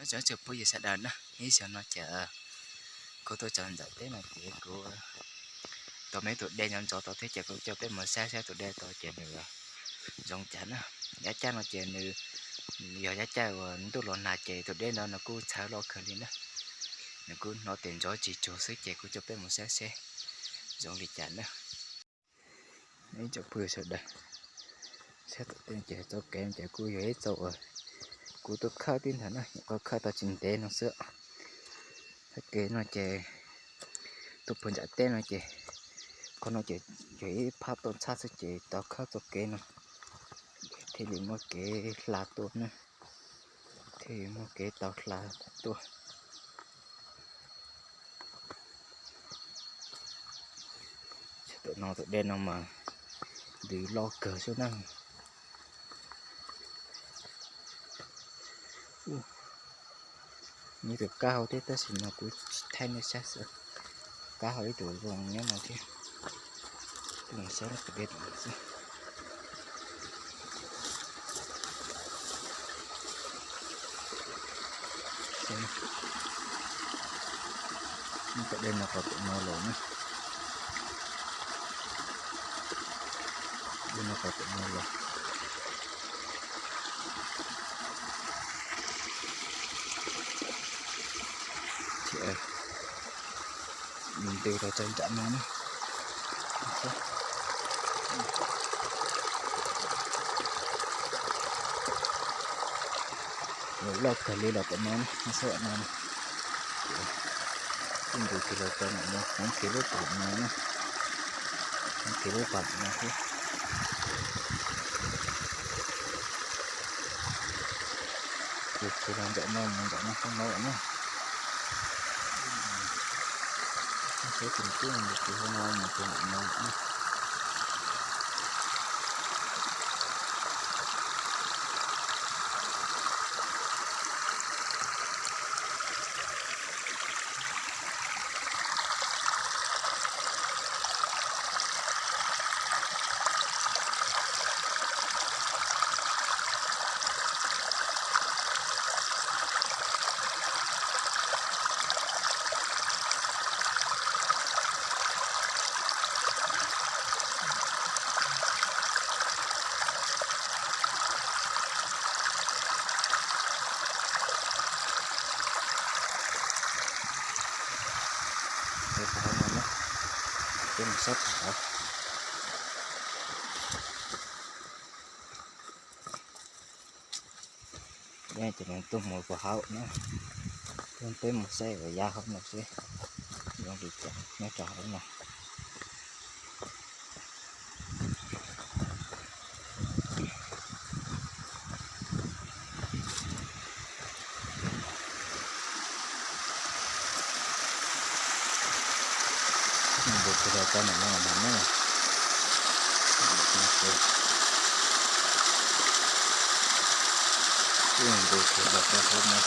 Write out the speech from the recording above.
Tsoom phooj ywg sawv daws na, ib zaug no ces kuv tuaj txog ntawm teb no ces kuv tau muaj ib tug dej ntxov ntxov tod thiab ces kuv coj peb mus saib saib tus dej tod ces nws zoo cas na. Yav caj no ces nws yog yav caj uas ntuj los nag ces tus dej no nws kuj txhawv loj kawg li na. Nws kuj hnov tes ntxov tsis tsuag xwb ces kuv coj peb mus saib seb zoo li cas na. Ib tsoom phooj ywg sawv daws, saib tom tej ces txoj kev ces kuj yog ib txoj uas kuv tuaj khawb tib ntag na, nyuam qhuav khawb tau tsis ntev no xwb. Txoj kev no ces tuaj puag nram teb no ces qhov no ces yog ib phab toj ntxhab xwb ces tau khawb txoj kev no thiaj li muaj kev hla tuaj na, thiaj li muaj kev tau hla tuaj. Tam no tus dej no mas ntws loj kawg xwb na. Nws tus kab hauv thiab tab sis mas kuv tsis thaij nej saib xwb. Kab hauv ib tug zoo nyob no thiab. Tus no saib tus dej tom no xwb. Tus dej no qhov tom no los na. Dej no qhov tom no los. Ntws los txog nram no na. Los loj kawg li los tom no na, xwb no. Ntws kiag los txog nram no, hmoov kiag lub pas no na. Hmoov kiag lub pas no thiab. Ntws kiag los nram no mus nram no hauv no na. Saib tus twb ntws kiag hauv no mus rau nram no na. Peb mus saib qhov no na, peb mus saib qhov hauv. Ces nws tuaj mus puag hauv na, peb mus saib yav hauv no seb zoo li cas nyob rau hauv no. Ntws kiag los rau nram no mas ne. Ntws kiag los rau hauv no.